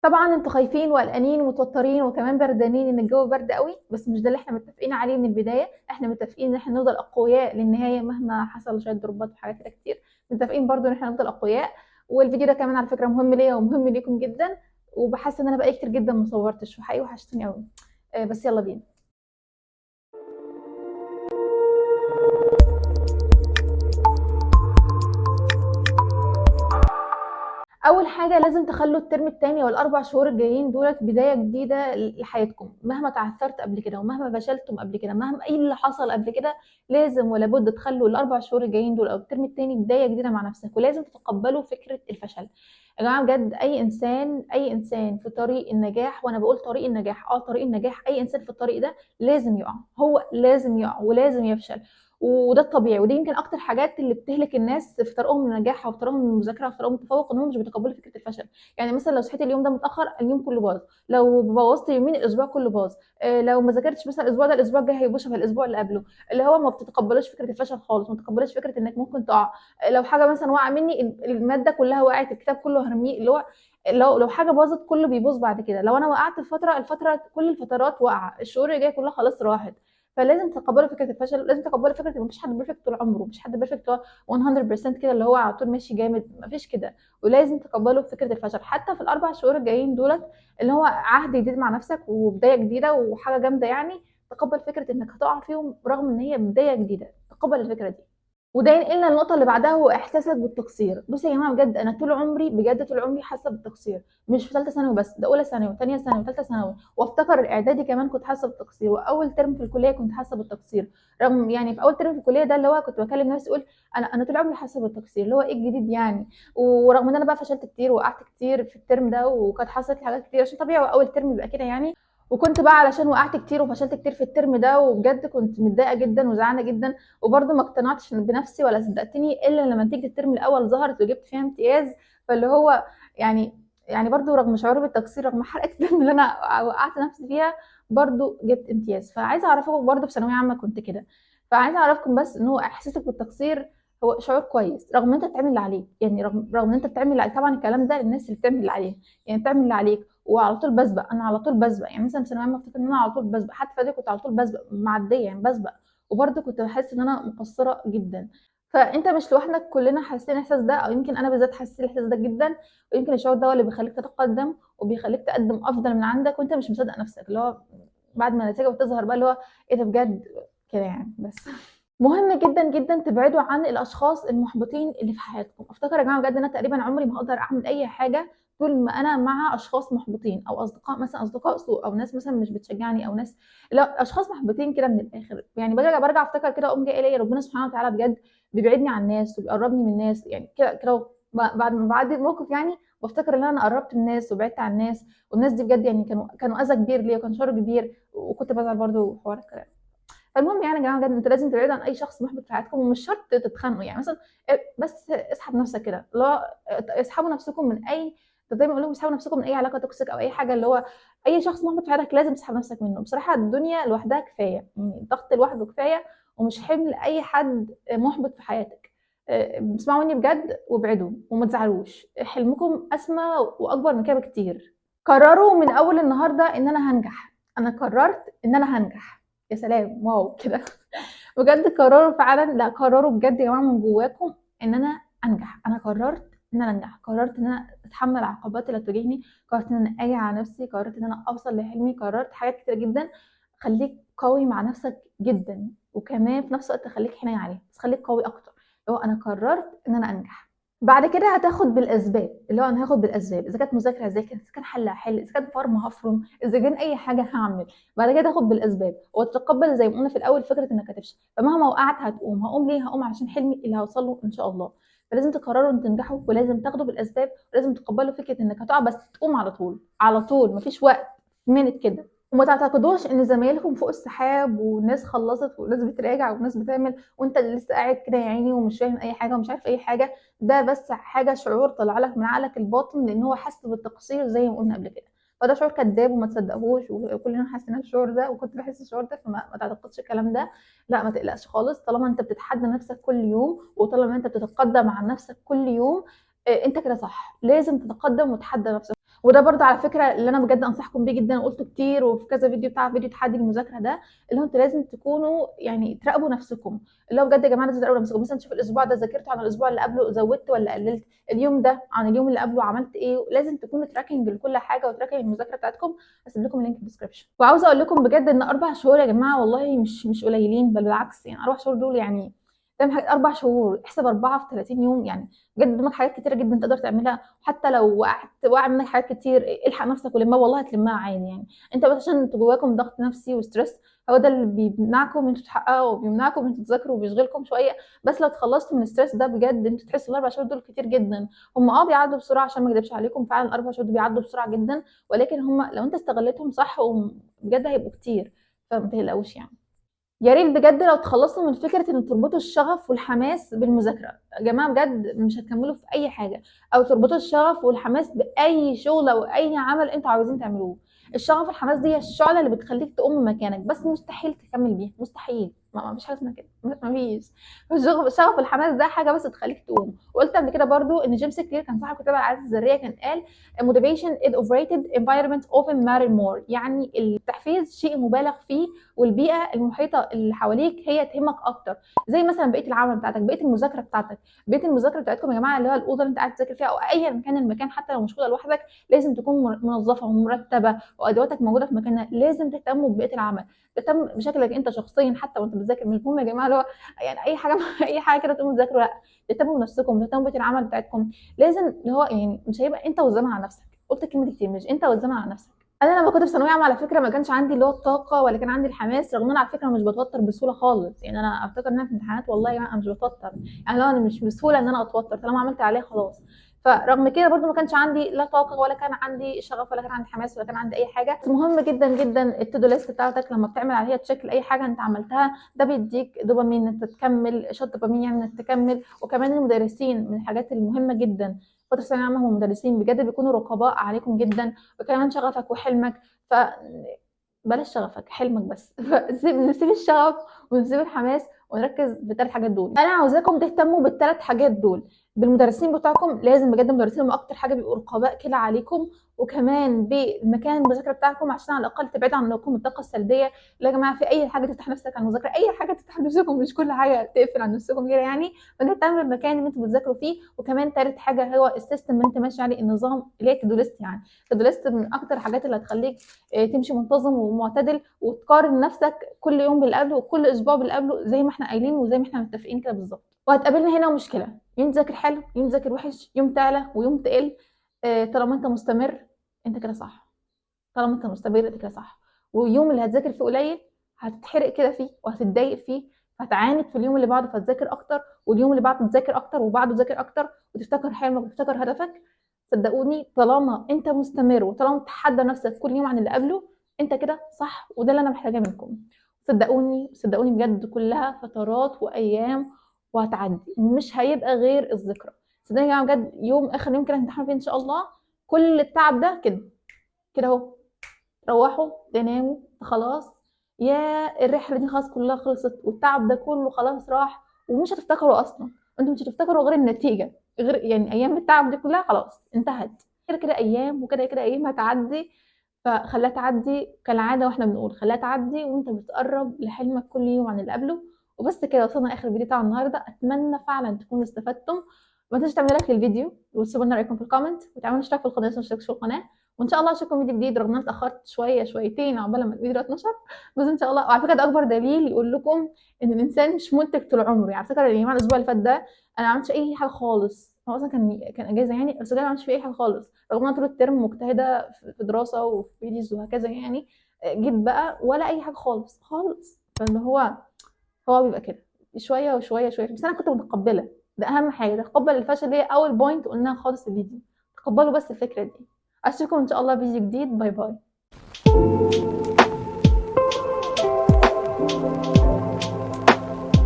طبعا انتوا خايفين وقلقانين ومتوترين وكمان بردانين ان الجو برد قوي، بس مش ده اللي احنا متفقين عليه من البداية. احنا متفقين ان احنا نفضل اقوياء للنهاية مهما حصل شوية ضربات وحاجات كده كتير. متفقين برضو ان احنا نفضل اقوياء. والفيديو ده كمان على فكرة مهم ليا ومهم ليكم جدا، وبحس ان انا بقالي كتير جدا ما صورتش وحقيقي وحشتوني قوي. بس يلا بينا. اول حاجة لازم تخلوا الترم الثاني والاربع شهور الجايين دولت بداية جديدة لحياتكم. مهما تعثرت قبل كده ومهما فشلتم قبل كده، مهما ايه اللي حصل قبل كده، لازم ولا بد تخلوا الاربع شهور الجايين دول او الترم الثاني بداية جديدة مع نفسك، ولازم تتقبلوا فكرة الفشل. يا جماعة بجد اي انسان في طريق النجاح، وانا بقول طريق النجاح، طريق النجاح، اي انسان في الطريق ده لازم يقع، هو لازم يقع ولازم يفشل، وده الطبيعي. ودي يمكن اكتر حاجات اللي بتهلك الناس في طريقهم للنجاح او في طريقهم للمذاكره او في طريقهم للتفوق، انهم مش بيتقبلوا فكرة الفشل. يعني مثلا لو صحيت اليوم ده متاخر اليوم كله باظ، لو بوظت يومين الاسبوع كله باظ، لو ما ذاكرتش مثلا الاسبوع ده الاسبوع الجاي هيبقى شبه الاسبوع اللي قبله، اللي هو ما بتتقبلوش فكرة الفشل خالص، ما بتتقبلوش فكرة انك ممكن تقع. لو حاجة مثلا وقع مني المادة كلها وقعت، الكتاب كله هرميه، اللي هو لو حاجة باظت كله بيبوظ بعد كده. لو انا وقعت في فترة، الفترة كل الفترات واقعه، الشهور اللي جاية كلها خلاص راحت. فلازم تتقبلوا فكرة الفشل، لازم تتقبلوا فكرة ان مفيش حد perfect طول عمره، مفيش حد perfect 100% كده اللي هو على طول ماشي جامد، مفيش كده. ولازم تتقبلوا فكرة الفشل حتى في الاربع شهور الجايين دولت، اللي هو عهد جديد مع نفسك وبداية جديدة وحاجه جامدة. يعني تقبل فكرة انك هتقع فيهم رغم ان هي بداية جديدة، تقبل الفكرة دي. وده ينقلنا للنقطة اللي بعدها، هو احساسك بالتقصير. بصوا يا جماعة بجد انا طول عمري، بجد طول عمري حاسه بالتقصير، مش في ثالثة ثانوي بس، ده اولى ثانوي وثانيه ثانوي وثالثه ثانوي، وافتكر الاعدادي كمان كنت حاسه بالتقصير، واول ترم في الكلية كنت حاسه بالتقصير. رغم يعني في اول ترم في الكلية ده اللي هو كنت بكلم نفسي اقول انا طول عمري حاسه بالتقصير، اللي هو ايه الجديد يعني. ورغم ان انا بقى فشلت كتير وقعت كتير في الترم ده وكانت حصلت لي حاجات كتير، عشان طبيعي اول ترم بيبقى كده يعني. وكنت بقى علشان وقعت كتير وفشلت كتير في الترم ده، وبجد كنت متضايقة جدا وزعلانه جدا، وبرده ما اقتنعتش بنفسي ولا صدقتني الا لما نتيجة الترم الاول ظهرت وجبت فيها امتياز. فاللي هو يعني برده رغم شعوري بالتقصير، رغم حرقه الدم اللي انا وقعت نفسي فيها، برده جبت امتياز. فعايزه اعرفكم برده في ثانوية عامة كنت كده. فعايزه اعرفكم بس ان هو احساسك بالتقصير هو شعور كويس رغم ان انت بتعمل اللي عليك، يعني رغم ان انت بتعمل اللي عليك. طبعا الكلام ده للناس اللي بتعمل اللي عليها، يعني بتعمل اللي عليك وعلى طول بسبق. انا على طول بسبق، يعني مثلا في ثانوية عامة افتكر ان انا على طول بسبق، حتى في كنت على طول بسبق معدية يعني بسبق، وبرده كنت بحس ان انا مقصرة جدا. فانت مش لوحدك، كلنا حاسين الاحساس ده، او يمكن انا بالذات حاسه الاحساس ده جدا. ويمكن الشعور ده هو اللي بيخليك تتقدم وبيخليك تقدم افضل من عندك وانت مش مصدق نفسك، اللي هو بعد ما النتيجة بتظهر بقى اللي هو ايه ده بجد كده يعني. بس مهم جدا جدا تبعدوا عن الاشخاص المحبطين اللي في حياتكم. افتكر يا جماعة بجد انا تقريبا عمري ما هقدر اعمل اي حاجة طول ما انا مع اشخاص محبطين، او اصدقاء مثلا، اصدقاء سوء، او ناس مثلا مش بتشجعني، او ناس لا اشخاص محبطين كده من الاخر. يعني برجع افتكر كده اقوم جاية الاقي ربنا سبحانه وتعالى بجد بيبعدني عن الناس وبيقربني من الناس، يعني كده كده بعد ما بعدي الموقف يعني بفتكر ان انا قربت من الناس وبعدت عن الناس، والناس دي بجد يعني كانوا اذى كبير ليا وكان شر كبير، وكنت بزعل برضه حوار الكلام. فالمهم يعني يا جماعة بجد انتوا لازم تبعدوا عن اي شخص محبط في حياتكم، ومش شرط تتخانقوا، يعني مثلا بس اسحب نفسك كده، لا اسحبوا نفسكم من اي، دايما اقول لهم اسحبوا نفسكم من اي علاقة toxic او اي حاجة، اللي هو اي شخص محبط في حياتك لازم تسحب نفسك منه. بصراحة الدنيا لوحدها كفاية، يعني الضغط لوحده كفاية، ومش حمل اي حد محبط في حياتك. اسمعوا مني بجد وابعدوا وما تزعلوش، حلمكم اسمى واكبر من كده بكتير. قرروا من اول النهارده ان انا هنجح، انا قررت ان انا هنجح، يا سلام واو كده بجد قرروا فعلا، لا قرروا بجد يا جماعة من جواكم ان انا انجح، انا قررت ان انا انجح، قررت ان انا اتحمل العقبات اللي هتواجهني، قررت ان انا اجي على نفسي، قررت ان انا اوصل لحلمي، قررت حاجات كتير جدا. خليك قوي مع نفسك جدا، وكمان في نفس الوقت خليك حنين عليها، بس خليك قوي اكتر، اللي هو انا قررت ان انا انجح. بعد كده هتاخد بالاسباب، اللي هو انا هاخد بالاسباب، اذا كانت مذاكرة هذاكر، اذا كان حل هحل، اذا كان فرم هفرم، اذا كان اي حاجة هعمل. بعد كده تاخد بالاسباب وتتقبل زي ما قلنا في الاول فكرة انك هتفشل، فمهما وقعت هتقوم. هقوم ليه؟ هقوم عشان حلمي اللي هوصل له ان شاء الله. فلازم تقرروا ان تنجحوا، ولازم تاخدوا بالاسباب، ولازم تقبلوا فكرة انك هتقع بس تقوم على طول، على طول مفيش وقت منت كده. وما تعتقدوش ان زمايلكم فوق السحاب والناس خلصت والناس بتراجع والناس بتعمل وانت اللي لسه قاعد كده يا عيني ومش فاهم اي حاجة ومش عارف اي حاجة. ده بس حاجة شعور طلع لك من عقلك الباطن، لان هو حس بالتقصير زي ما قلنا قبل كده. فده شعور كذاب وما تصدقهوش، وكلنا حاسين الشعور ده، وكنت بحس الشعور ده، فما ما تعتقدش الكلام ده، لا ما تقلقش خالص. طالما انت بتتحدى نفسك كل يوم، وطالما انت بتتقدم عن نفسك كل يوم، انت كده صح. لازم تتقدم وتتحدى نفسك. وده برضه على فكرة اللي انا بجد انصحكم بيه جدا، وقلته كتير وفي كذا فيديو بتاع فيديو تحدي المذاكرة ده، اللي هو انتوا لازم تكونوا يعني تراقبوا نفسكم، اللي هو بجد يا جماعة لازم تراقبوا نفسكم. مثلا تشوف الاسبوع ده ذاكرته عن الاسبوع اللي قبله، زودت ولا قللت، اليوم ده عن اليوم اللي قبله عملت ايه. لازم تكونوا tracking لكل حاجة و tracking المذاكرة بتاعتكم. هسيب لكم ال link في ال description. وعاوزه اقول لكم بجد ان 4 شهور يا جماعة والله مش قليلين، بل بالعكس يعني 4 شهور دول يعني تعمل حاجات. 4 شهور احسب 4 في 30 يوم، يعني بجد قدامك حاجات كتيرة جدا تقدر تعملها. حتى لو وقعت وقع منك حاجات كتير الحق نفسك ولمها، والله هتلمها عادي يعني. انت بس عشان انتوا جواكم ضغط نفسي و stress، هو ده اللي بيمنعكم ان انتوا تحققوا وبيمنعكم ان انتوا تذاكروا وبيشغلكم شوية. بس لو اتخلصتوا من ال stress ده بجد انتوا تحسوا ال4 شهور دول كتير جدا. هم بيعدوا بسرعة، عشان ما اكدبش عليكم فعلا ال4 شهور دول بيعدوا بسرعة جدا، ولكن هم لو انت استغلتهم صح بجد هيبقوا كتير، فما تقلقوش يعني. يا ريت بجد لو تخلصوا من فكرة ان تربطوا الشغف والحماس بالمذاكره يا جماعة، بجد مش هتكملوا في اي حاجة، او تربطوا الشغف والحماس باي شغل او اي عمل انتوا عاوزين تعملوه. الشغف والحماس دي هي الشعلة اللي بتخليك تقوم من مكانك، بس مستحيل تكمل بيها، مستحيل، ما فيش حاجة اسمها كده، ما فيش. الشغف والحماس ده حاجة بس تخليك تقوم. وقلت قبل كده برضو ان جيمس كلير كان صاحب كتاب العادات الذرية، كان قال motivation is overrated، environment often matter more، يعني التحفيز شيء مبالغ فيه والبيئة المحيطة اللي حواليك هي تهمك اكتر. زي مثلا بيئة العمل بتاعتك، بيئة المذاكرة بتاعتك، بيئة المذاكرة بتاعتكم يا جماعة اللي هو الاوضة اللي انت قاعد تذاكر فيها او ايا كان المكان، حتى لو مش اوضة لوحدك لازم تكون منظفه ومرتبة وادواتك موجودة في مكانها. لازم تهتموا ببيئه العمل، تهتم بشكلك انت شخصيا حتى وانت بتذاكر. مش مهم يا جماعة اللي هو يعني اي حاجة اي حاجة كده تقوموا تذاكروا، لا، تهتموا بنفسكم، تهتموا ببيئه العمل بتاعتكم. لازم اللي هو يعني مش هيبقى انت والزمن على نفسك، قلت الكلمة دي كتير، مش انت والزمن على نفسك. انا لما كنت في ثانوية عامة على فكرة ما كانش عندي اللي هو الطاقة ولا كان عندي الحماس، رغم ان انا على فكرة مش بتوتر بسهولة خالص. يعني انا افتكر ان انا في امتحانات والله يا جماعة انا مش بتوتر، يعني لو انا مش بسهولة ان انا اتوتر طالما عملت عليه خلاص. فرغم كده برضو ما كانش عندي لا طاقة ولا كان عندي شغف ولا كان عندي حماس ولا كان عندي اي حاجة. بس مهم جدا جدا ال to do list بتاعتك لما بتعمل عليها check لاي حاجة انت عملتها، ده بيديك دوبامين ان انت تكمل، shot دوبامين يعني انك تكمل. وكمان المدرسين من الحاجات المهمة جدا فترة الثانوية العامة، هم المدرسين بجد بيكونوا رقباء عليكم جدا، وكمان شغفك وحلمك. ف بلاش شغفك، حلمك بس. نسيب الشغف ونسيب الحماس ونركز بالثلاث حاجات دول. انا عاوزاكم تهتموا بالثلاث حاجات دول، بالمدرسين بتوعكم، لازم بجد المدرسين هم اكتر حاجة بيبقوا رقباء كده عليكم، وكمان بمكان المذاكرة بتاعكم عشان على الاقل تبعدوا عنكم الطاقة السلبية. لا يا جماعة في اي حاجة تفتح نفسك على المذاكرة، اي حاجة تفتح نفسكم، مش كل حاجة تقفل عن نفسكم كده يعني. فنهتم بالمكان اللي انتوا بتذاكروا فيه. وكمان ثالث حاجة هو ال system اللي انت ماشي عليه، النظام اللي هي to do list. يعني to do list من اكتر الحاجات اللي هتخليك تمشي منتظم ومعتدل، وتقارن نفسك كل يوم باللي قبله وكل اسبوع باللي قبله، زي ما احنا قايلين وزي ما احنا متفقين كده بالظبط. وهتقابلنا هنا مشكلة، يوم تذاكر حلو، يوم تذاكر وحش، يوم تعلى ويوم تقل. طالما انت مستمر انت كده صح، طالما انت مستمر انت كده صح. واليوم اللي هتذاكر فيه قليل هتتحرق كده فيه وهتتضايق فيه، هتعاند في اليوم اللي بعده فتذاكر اكتر، واليوم اللي بعده تذاكر اكتر، وبعده تذاكر اكتر، وتفتكر حلمك وتفتكر هدفك. صدقوني طالما انت مستمر وطالما تتحدى نفسك كل يوم عن اللي قبله انت كده صح، وده اللي انا محتاجاه منكم. صدقوني صدقوني بجد كلها فترات وايام وهتعدي، ومش هيبقى غير الذكرى. صدقوني يا جماعة بجد يوم اخر يوم كده هنمتحن فيه ان شاء الله، كل التعب ده كده كده اهو، روحوا تناموا خلاص، يا الرحلة دي خلاص كلها خلصت، والتعب ده كله خلاص راح، ومش هتفتكروا اصلا، انتوا مش هتفتكروا غير النتيجة، غير يعني ايام التعب دي كلها خلاص انتهت كده كده، ايام وكده كده ايام هتعدي، فخليها تعدي كالعادة، واحنا بنقول خليها تعدي وانت بتقرب لحلمك كل يوم عن اللي قبله. وبس كده وصلنا لاخر الفيديو بتاع النهارده، اتمنى فعلا تكونوا استفدتم. ما تنسوش تعملوا like للفيديو وتسيبوا لنا رايكم في ال comment، وتعملوا اشتراك في القناة لو ما اشتركتوش في القناة، وان شاء الله اشوفكم فيديو جديد، رغم ان انا اتاخرت شوية شويتين عقبال ما الفيديو ده اتنشر، بس ان شاء الله. وعلى فكرة ده اكبر دليل يقول لكم ان الانسان مش منتج طول عمره. يعني على فكرة يا جماعة الاسبوع اللي فات ده انا ما عملتش اي حاجة خالص، هو اصلا كان اجازه يعني، بس انا ما عملتش فيه اي حاجة خالص، رغم ان انا طول الترم مجتهدة في دراسة وفي videos وهكذا يعني، جيت بقى ولا اي حاجة خالص خالص. فاللي هو بيبقى كده شوية وشوية شوية، بس انا كنت متقبله، ده اهم حاجة، تقبل الفشل، هي اول point قلناها خالص في الفيديو، تقبلوا بس الفكرة دي. اشوفكم ان شاء الله فيديو جديد، bye bye.